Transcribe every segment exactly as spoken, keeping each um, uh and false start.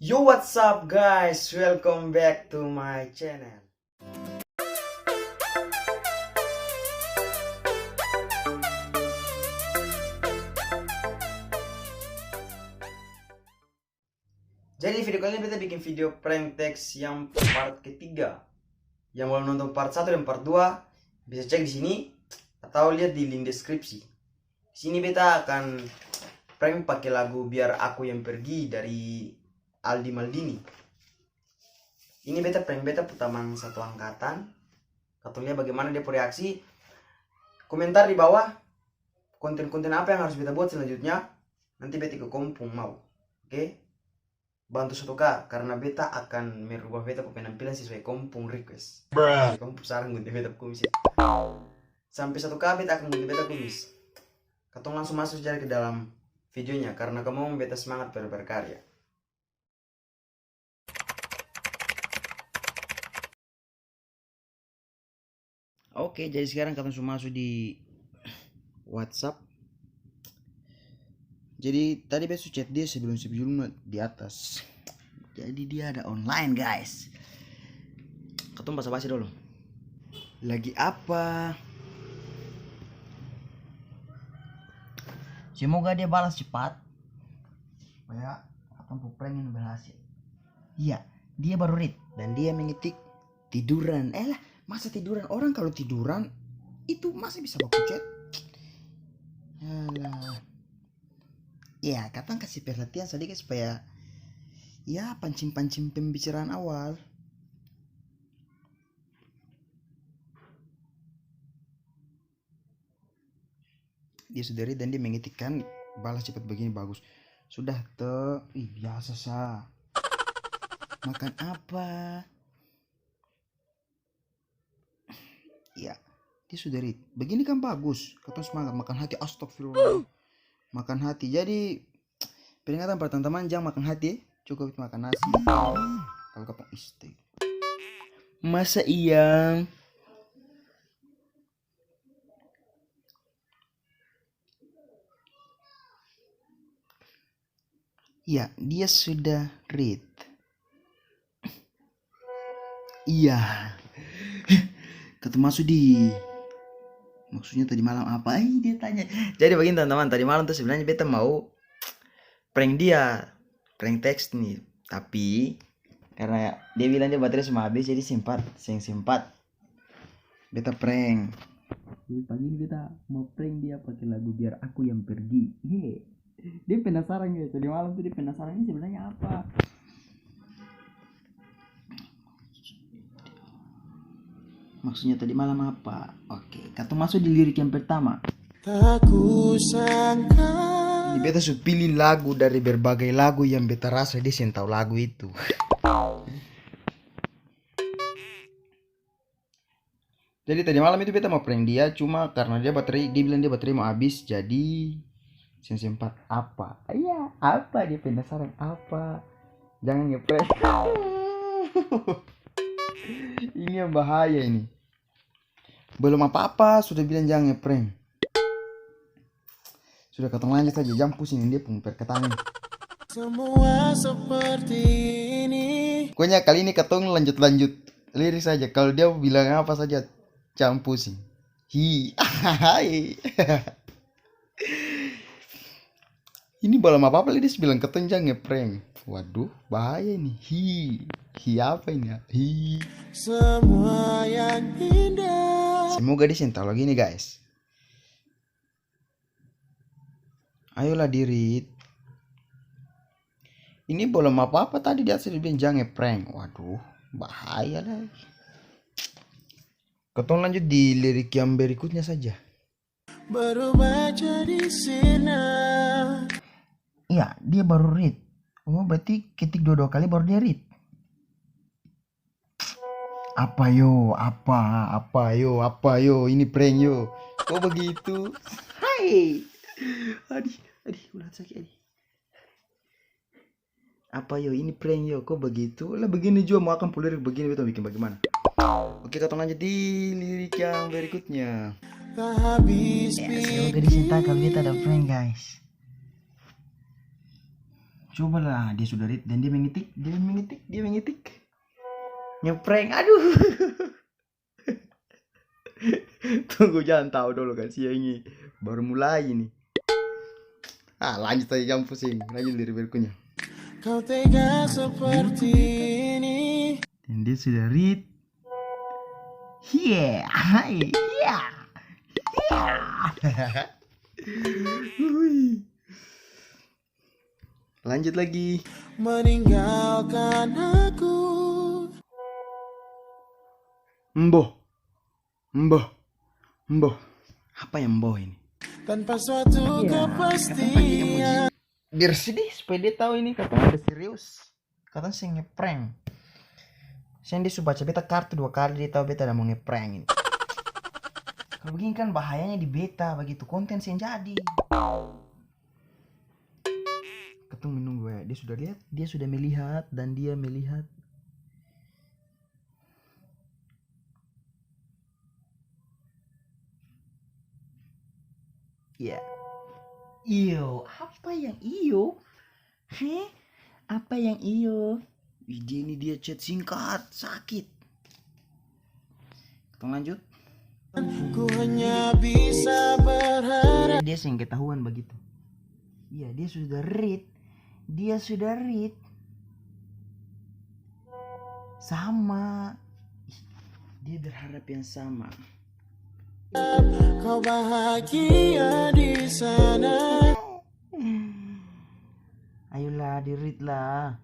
Yo, what's up guys? Welcome back to my channel. Jadi, video kali ini beta bikin video prank text yang part ketiga. Yang belum nonton part satu dan part dua, bisa cek di sini atau lihat di link deskripsi. Di sini beta akan prank pake lagu Biar Aku Yang Pergi dari Aldi Maldini. Ini beta prank beta pung tamang satu angkatan. Katong lia bagaimana dia pung reaksi. Komentar di bawah, konten-konten apa yang harus beta buat selanjutnya, nanti beta iko kong pung mau. Oke? Bantu satu K, karena beta akan merubah beta pung penampilan sesuai kong pung request. Sesuai kong pung saran gunting beta pung kumis ya. Sampe satu K beta akan gunting beta kumis. Katong langsung maso saja ke dalam videonya, karena kamong beta semangat ber-, berkarya. Oke, jadi sekarang katong su maso di WhatsApp. Jadi tadi beta su chat dia sebelum-sebelumnya di atas. Jadi dia ada online, guys. Katong basa-basi dolo. Lagi apa? Semoga dia balas cepat. Supaya katong pung prank ini berhasil. Iya, dia baru read dan dia mengetik, "Tiduran." Eh lah, masa tiduran? Orang kalo tiduran itu masa bisa baku chat? Alah. Ya, katong kasi perhatian sadiki supaya, ya, pancing-pancing pembicaraan awal. Dia su dari dan dia mengetik kan, balas cepat begini bagus. Sudah te, ih, biasa sa. Makan apa? Ya, dia su dari. Begini kan bagus. Katong semangat makan hati, astagfirullah. Makan hati. Jadi, peringatan par tamang-tamang, jang makan hati, cukup itu makan nasi. Kalo katong istik. Masa iya? Ya, dia sudah read. Iya. Katong maso di, maksudnya tadi malam apa? Eh, dia tanya. Jadi begini, teman-teman, tadi malam tuh sebenarnya beta mau prank dia, prank teks nih. Tapi karena dia bilang dia baterai su mau habis, jadi sempat, seng sempat beta prank. Jadi pagi ini beta mau prank dia pake lagu Biar Aku Yang Pergi. Iya. Dia penasaran, guys. Tadi malam tuh dia penasaran, ini sebenarnya apa? Maksudnya tadi malam apa? Oke, katong maso di lirik yang pertama. Tak kusangka. Ini beta su pilih lagu dari berbagai lagu yang beta rasa dia seng tau lagu itu. Jadi tadi malam itu beta mau prank dia, cuma karna dia baterai, dia bilang dia baterai mau abis, jadi seng sempat. Apa? Iya, apa? Dia penasaran apa? Jangan ngeprank. Ini yang bahaya ini. Belum apa-apa sudah bilang jangan ngeprank. Sudah, katong lanjut saja, jang pusing dia pung perkataan ini. Semua seperti ini. Pokoknya kali ini katong lanjut-lanjut lirik saja. Kalau dia bilang apa saja, jang pusing. Hi, hai. Ini balom apa-apa lai dia su bilang katong jang ngeprank. Waduh, bahaya ini. Hi, hi apa ini ya? Hi. Semua yang indah. Semoga dia seng tau lagi ini, guys. Ayolah, Dirit. Ini balom apa-apa tadi di atas dia bilang jang ngeprank. Waduh, bahaya lai. Katong lanjut di lirik yang berikutnya saja. Berubah jadi sinar. Iya, dia baru read. Oh, berarti ketik dua-dua kali baru dia read. Apa yo, apa, apa yo, apa yo, ini prank yo. Kok begitu? Hai. Adih, adih, ulah sakit, adih. Apa yo, ini prank yo, kok begitu? Lah begini jua mau akang pung lirik begini, beta biking bagaimana? Oke, katong lanjut di lirik yang berikutnya. Tak habis pikir. Ya, semoga dia seng tau kalo beta ada prank, guys. Cobalah, dia sudah read dan dia mengetik, dia mengetik, dia mengetik. Ngeprank, aduh. Tunggu, jang tau dolo, kasiang ini baru mulai ini. Ah, lanjut aja, jang pusing. Lanjut lirik berikutnya. Kau tega seperti ini. Dan dia sudah read. Iya, hai, iya, iya. Hui. Lanjut lagi. Meninggalkan aku. Mboh. Mboh. Mboh. Apa yang mboh ini? Tanpa suatu kepastian. Biar sedih, supaya dia tahu ini katong ada serius. Katong seng ngeprank. Seng, dia su baca beta kartu dua kali, dia tau beta ada mo ngeprank ini. Kalo begini kan bahayanya di beta, bagitu konten seng jadi. Katong menunggu ya, dia sudah lihat, dia sudah melihat, dan dia melihat. Ya. Iyo, apa yang iyo? He? Apa yang iyo? Ih, dia ini dia chat singkat, sakit. Katong lanjut. Ku hanya bisa berharap. Dia seng ketahuan bagitu. Iya, dia sudah read. Dia sudah read. Sama. Ih, dia berharap yang sama. Kau bahagia di sana. Ayolah, di-read lah.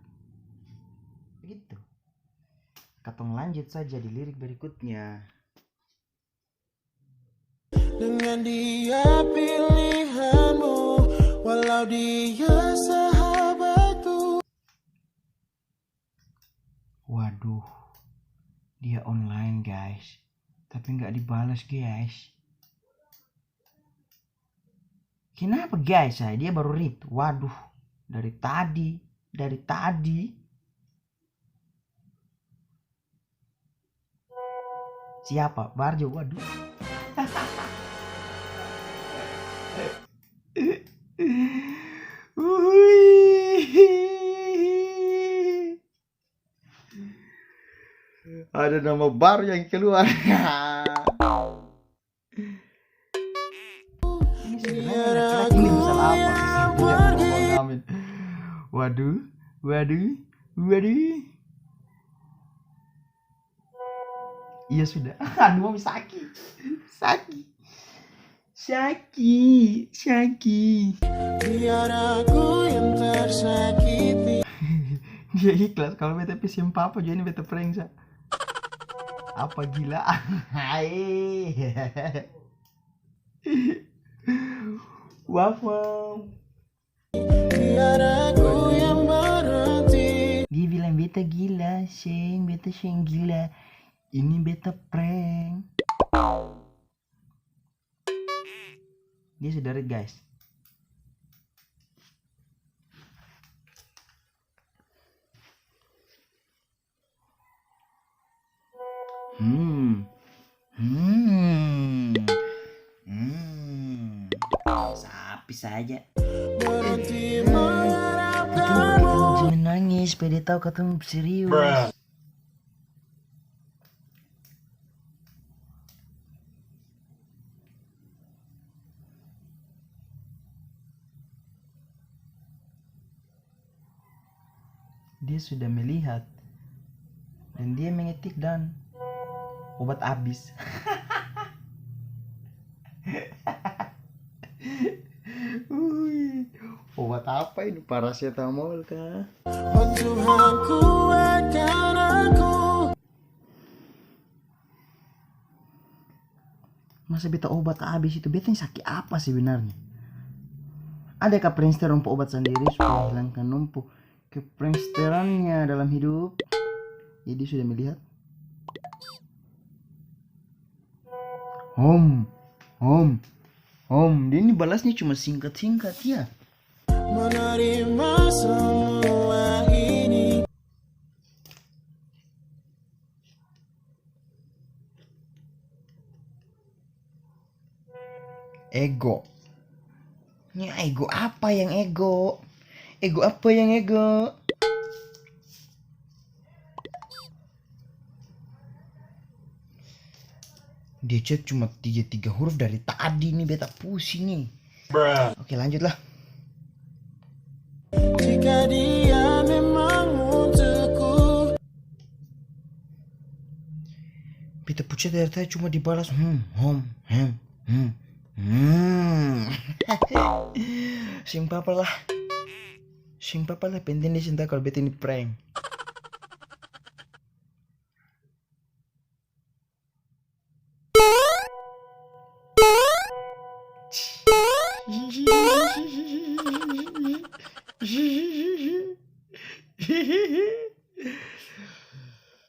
Begitu. Katong lanjut saja di lirik berikutnya. Dengan dia pilihanmu, walau dia sahabatku. Waduh, dia online, guys, tapi nggak dibalas, guys. Kenapa, guys? Ah, dia baru read. Waduh, dari tadi, dari tadi. Siapa? Barjo, waduh. Ui. Ada nama baru yang keluar. Ini sebenarnya laki-laki ini masalah apa sih? Amin. Waduh, waduh, waduh. Iya sudah. Aduh, saki. Saki. Saki, saki. Biar aku yang tersakiti. Dia ikhlas kalau beta pi simpapa juga ini beta prank sa. Apa gila? Hai. Wafam. Dia bilang beta gila, seng, beta seng gila. Ini beta prank. Dia sudah read, guys. Hmm. Hmm. Hmm. Sapi saja. Berhenti mengharap kamu. Jangan nangis, supaya dia tahu katong serius. Dia sudah melihat dan dia mengetik dan obat abis. Ui, obat apa ini? Parasetamol kah? Oh Tuhanku, akan aku. Masa beta obat abis itu? Beta ni saki apa sebenarnya? Ada ka prank ster dong pu obat sandiri supaya hilangkan dong pu kepranksterannya dalam hidup? Jadi sudah melihat? Hom, hom, hom. Dia ini balasnya cuma singkat-singkat ya. Menerima semua ini. Ego. Ini ego apa yang ego? Ego apa yang ego? Dia chat cuma tiga, tiga huruf dari tadi nih, beta pusing nih. Oke, lanjutlah. Jika dia memang untukku. Beta pu chat dari tadi cuma dibalas, hmm, hom, hem, hmm, hmm. Seng papa lah. Seng papa lah, penting dia seng tau kalo beta ini prank.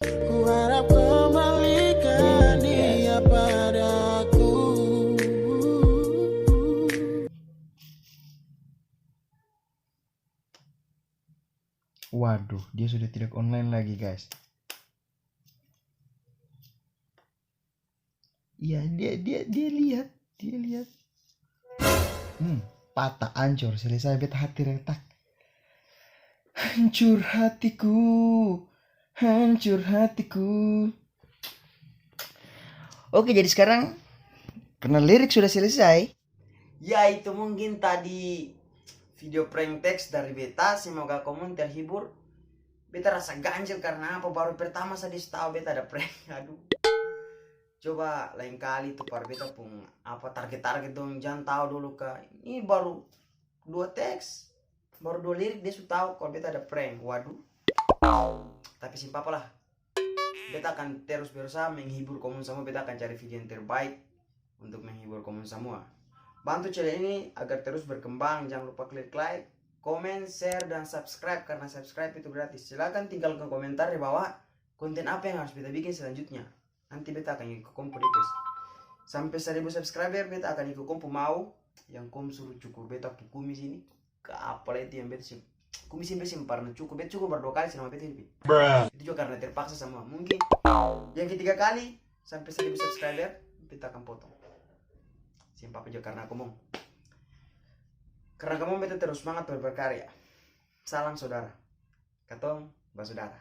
Ku harap kembalikan dia padaku. Waduh, dia sudah tidak online lagi, guys. Iya, dia, dia, dia lihat, dia lihat. Hmm, patah, ancor, selesai, beta hati retak. Hancur hatiku, hancur hatiku. Oke, jadi sekarang karena lirik sudah selesai, ya, itu mungkin tadi video prank text dari beta, semoga komong terhibur. Beta rasa ganjel karna apa, baru pertama sa dia su tau beta ada prank, aduh. Coba laeng kali tu par beta pung apa, target-target dong jang tau dolo ka. Ini baru dua teks, baru dua lirik dia su tau kalo beta ada prank, waduh. Tapi seng papa lah. Beta akan terus berusaha menghibur komong samua, beta akan cari video yang terbaik untuk menghibur komong samua. Bantu channel ini agar terus berkembang, jang lupa klik like, komen, share, dan subscribe, karna subscribe itu gratis. Silakan tinggalkan komentar di bawah, konten apa yang harus beta bikin selanjutnya. Nanti beta akan iko komong pung request. Sampe seribu subscriber, beta akan iko komong pung mau, yang komong suruh cukur beta pung kumis ini. Ka apa lai itu yang beta seng, kumis ini beta seng parna cukur, beta cukur baru dua kali selama beta hidup ini. Itu jua karna terpaksa samua. Mungkin yang ketiga kali sampe seribu subscriber, beta akan potong. Seng papa jua karna komong. Karna komong beta terus smangat ber-, berkarya. Salam saudara. Katong basudara.